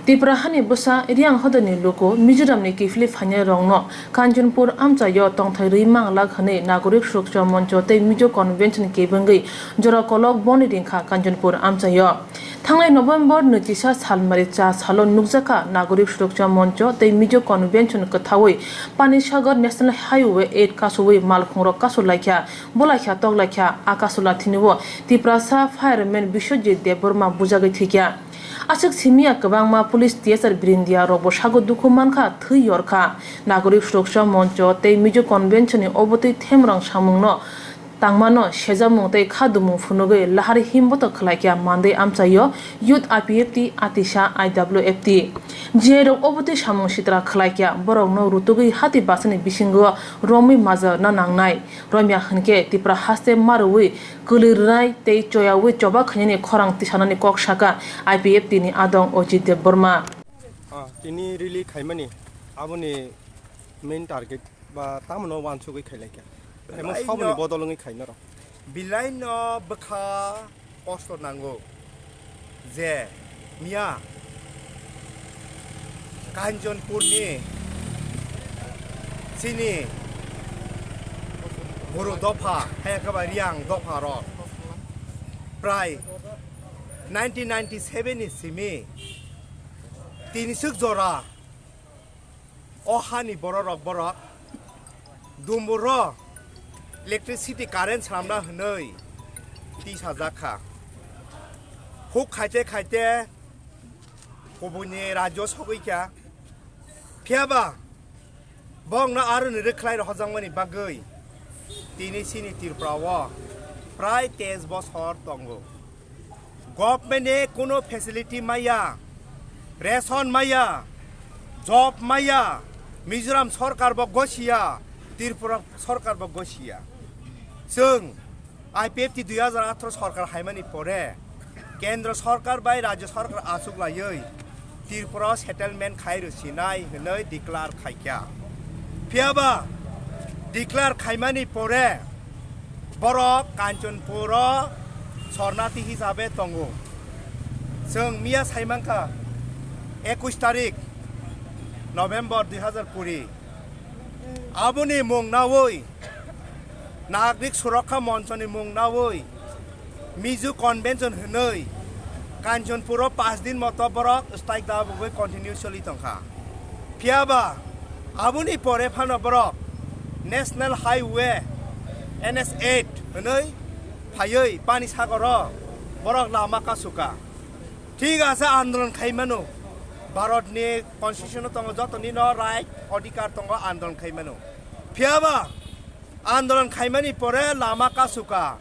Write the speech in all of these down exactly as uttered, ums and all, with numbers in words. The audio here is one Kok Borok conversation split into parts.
Tipra hani bwsa Riang hodani luku Mizoramni kiphilwi phainairokno Kanchanpur amchaio tongthai rwi manglak hwnwi Nagorik Suraksha Moncho tei Mizo Convention kebengwi jora kolok boni ringkha Kanchanpur amchaio. Thangnai November nwichisa salmari cha salo nukjakha Nagorik Suraksha Moncho tei Mizo Convention kwthaui Panisagar National Highway eight kasoui malkhungrok kasulaikha, bolaikha toklaikha. A kasulathini o Tiprasa fireman Biswajit Debbarma bujagwi thwikha. Aswk simiya kwbangma police T S R Birindia rokbo sago dukhu mankha, thwi yorkha. Nagorik Suraksha Moncho tei Mizo Convention ni obotwi themrang samungno tangmano sejamung tei khadumung phunugwi lahar himboto khwlaikha Mandai amchaio Youth I P F T, Atisa I W F T. Jiyai rok obotwi samung sitra khwlaikha, borokno rutugwi hati basani bisingo romwi majarna nangnai. Romya hwnkhe Tipra haste marwi kwlwi rwnai tei choyaui choba khainani khorang tisanani kok saka I P F T ni adong Ajit Debbarma. Ah, tini rally khaimani aboni main target ba tamno wansugwi khailaikha. Emo Belai saboni no bodol wngwi khainaro. Belai no bwkha kosto nango je miya Kanchanpurni chini Boro dopha, hai khe ba Riang dopha rok prai nineteen ninety-seven ni simi tini swk jora o hani borok rok borok dumburo electricity current swnamna hwnwi tisajak kha. Huk khaite khaite kubuini rajyo sogwi kha. Phiya ba bongno aroni rwkhlai rohorjakmani bagwi tini chini Tripura o prai teis bosor tongo. Government ni kuno facility maya, ration maya, job maya, Mizoram sorkar bo gosiya, Tripura sorkar bo gosiya. Chwng I P F T dui hajar atharo sorkar haimani pore Kendra sorkar bai rajya sorkar achuk laiwi Tripura settlement khai rwsinai hwnwi declare khaikha. Phiya ba declare khaimani pore borok Kanchanpuro sornati hisabe tongo. Chwng miya saimankha ekush tarik November dui hajar kuri. Aboni mung naui Nagrik Surakha Monchoni mung naui Mizo Convention hwnwi Kanchanpuro pash din moto borok strike dabogwi continue choli tongkha. Phiya ba aboni pore phano borok National Highway N S eight hwnwi phaiwi Panisagoro borok lama kasuka. Thik ase, andolon khai mano. Bharatni constitution-o tongo, jotoni no right, odhikar tongo, andolon khai mano. Phiya ba andolon khaimani pore lama kasuka.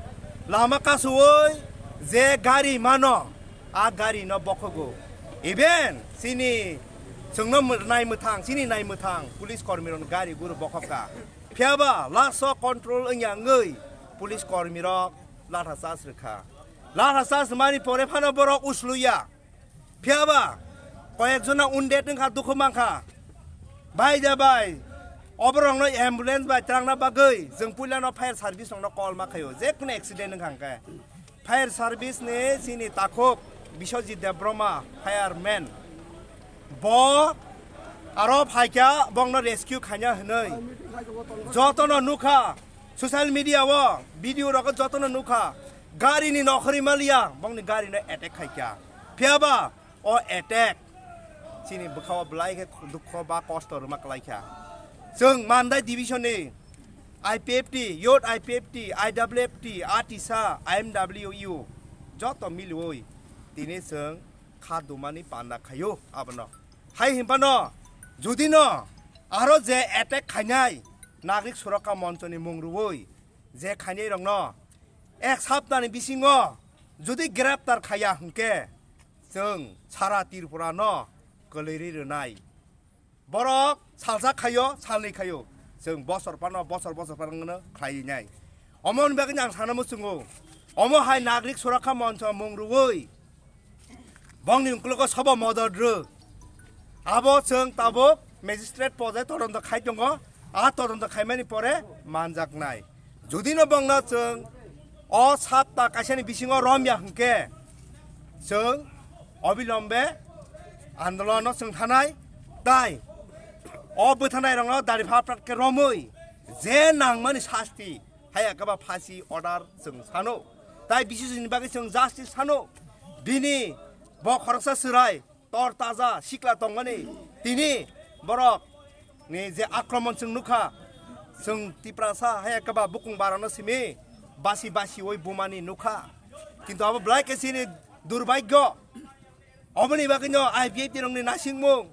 Lama kasuoi je gari mano, a gari no bokhogo. Even chini chwngno mw-, nai mwthang, chini nai mwthang, police kormi rok gari guru bokhokka. Phiya ba last o control wngya wngwi police kormi rok latha charge rwkha. Latha charge rwmani pore phano borok usluya. Phiya ba koyek jona wounded wngkha, dukhu mankha. Bai da bai, oborokno ambulance bai twlangna bagwi chwng puilano fire service rokno call ma khaio, je kunu accident wngkha hwnkhe. Fire service ni chini takhuk Biswajit Debbarma, fireman. Bo aro phaikha, bongno rescue khaina hwnwi. Jotono nukha, social media o video rogo jotono nukha. Gari ni nokhorwi maliya, bongni gari no attack khaikha. Phiya ba o attack chini bwkha o belai khe dukho ba kosto rwma kwlaikha. Chwng Mandai division ni I P F T, Youth I P F T, I W F T, Atisa, I M W U, joto miliwi tini chwng kha dumani panda khaio abono. Hai hinphano judino aro je attack khainai Nagrik Surakha Monchoni mung rwui je khainai rokno ek saptani bisingo judi greptar khaiya hwnkhe chwng sara Tripura no kwlwirwi rwnai. Borok salsa khaio, salnwi khaio, chwng bosor phano, bosor bosor phano khlai nai. Omoni bagwi ang sana muchungo, omo hai Nagrik Surakha Moncho mung rwui bongni uklogo sobo modot rw. Abo chwng tabuk magistrate pojai todonto khai tongo, a todonto khaimani pore manjaknai. Judino bongno chwng o sapta kaisani bisingo romya hwnkhe, chwng obilombe Andolonno chwng thanai, tai o bwthanai rokno dari phat phat khe romwi je nangmani sasti haya khe ba phasi order chwng sano. Tai bisisini bagwi chwng justice sano. Bini bo khoroksa chwrai tor taja sikla tongmani tini borok ni je akromon chwng nukha, chwng Tiprasa haya khe ba bukung barano simi basi basi oi bumani nukha. Kintu abo belai khe chini durbhagyo. Oboni bagwi no I P F T rokni naisingmung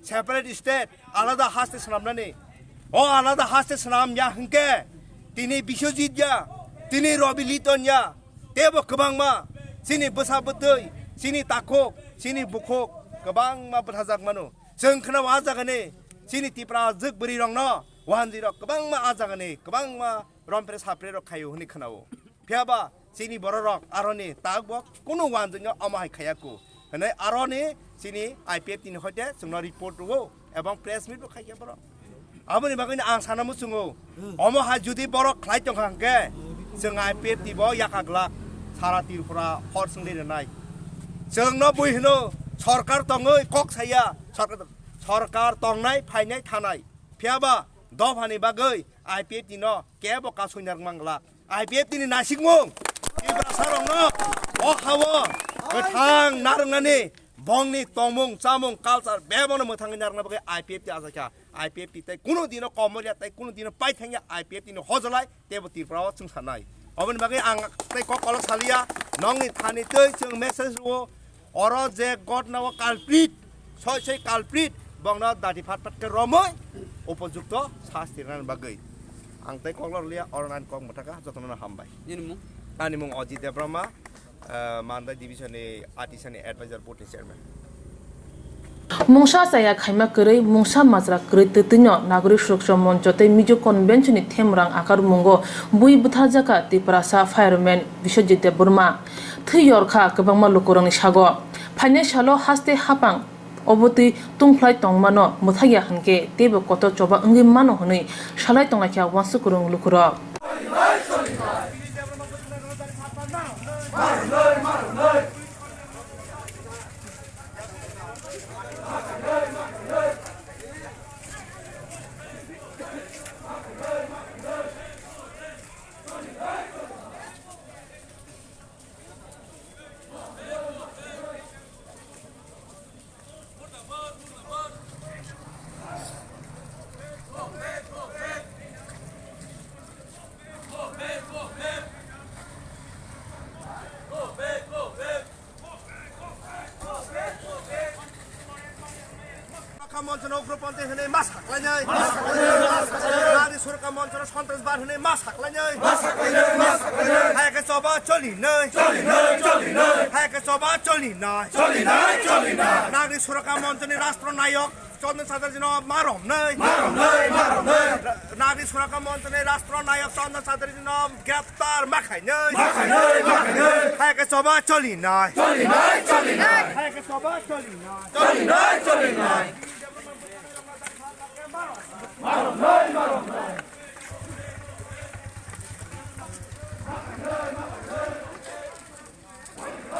separate state alada haste swnamnani. O alada haste swnam ya hwnkhe tini Biswajit ya, tini Rabi Liton ya, teibo kwbangma chini bwsa bwtwi, chini takhuk, chini bukhuk kwbangma bwthajak mano. Chwng khwnao a jagani chini Tipra jwk bwrwi rokno wanjwi rok kwbangma a jagani kwbangma rompre sapre rok khaio hwnwi khwnao. Phiyaba chini bororok aroni tak bo kunu wanjwino omo hai khaiya ku hwnwi aroni chini I P F T ni hoite chwngno report rwo ebong press meet bo khaikha borok. Aboni bagwino ang sana muchungo, omo hai judi borok khlai tongkha hwnkhe chwng I P F T bo yaka glak sara Tripura hor swngwi rwnai. Chwngno bui hwno sorkar tongwi kok saya, sorkar, sorkar tongnai phainai thanai. Phiyaba dophani bagwi I P F T no kebo kasui narwkma glak. I P F T ni naisingmung Tiprasa rokno o hao kwthang narwknani bongni tongmung chamung culture bebono mwthangwi narwkna bagwi I P F T achaikha. I P F T tei kunu dino komorya tei kunu dino paithangya I P F T ni hojolai teibo Tripura o chwng sanai. Oboni bagwi ang tei kok kolok saliya, nokni thani tei chwng message rwo. Oro je gotna o culprit, soi soi culprit, bongno dati phat phat khe romwi upojukto sasti rwnani bagwi. Ang tei kok lorliya, oro nani kok mwthaka, jotono hambai. Nini mung? Ani mung Ajit Debbarma, eh, Mandai Division ni A T C ni advisor board ni chairman. Mungsa chaya khaima kwrwi, mungsa majra kwrwi twtwino Nagorik Suraksha Moncho tei Mizo Convention ni themrang akarmungo bui bwtharjakha Tiprasa fireman Biswajit Debbarma. Thwi yorkha kwbangma lukurokni sago. Phainai salo haste hapang obotwi tungphlai tongmano mwthakya hwnkhe teibo kotor choba wngwi mano hwnwi salai tonglaikha uansuk kwrwng lukurok. Suraka Monchono ugroponthi hwnwi ma saklainai. Nagri Suraka Monchono sontras bar hwnwi ma saklainai. Hai khe choba cholinai. Hai khe choba cholinai. Nagri Suraka Monchoni Rastro Nayok Chandan Chatterjee no ma romnai. Nagri Suraka Monchoni Rastro Nayok Chandan Chatterjee no greptar ma khainai. Hai khe choba cholinai. Hai khe choba cholinai.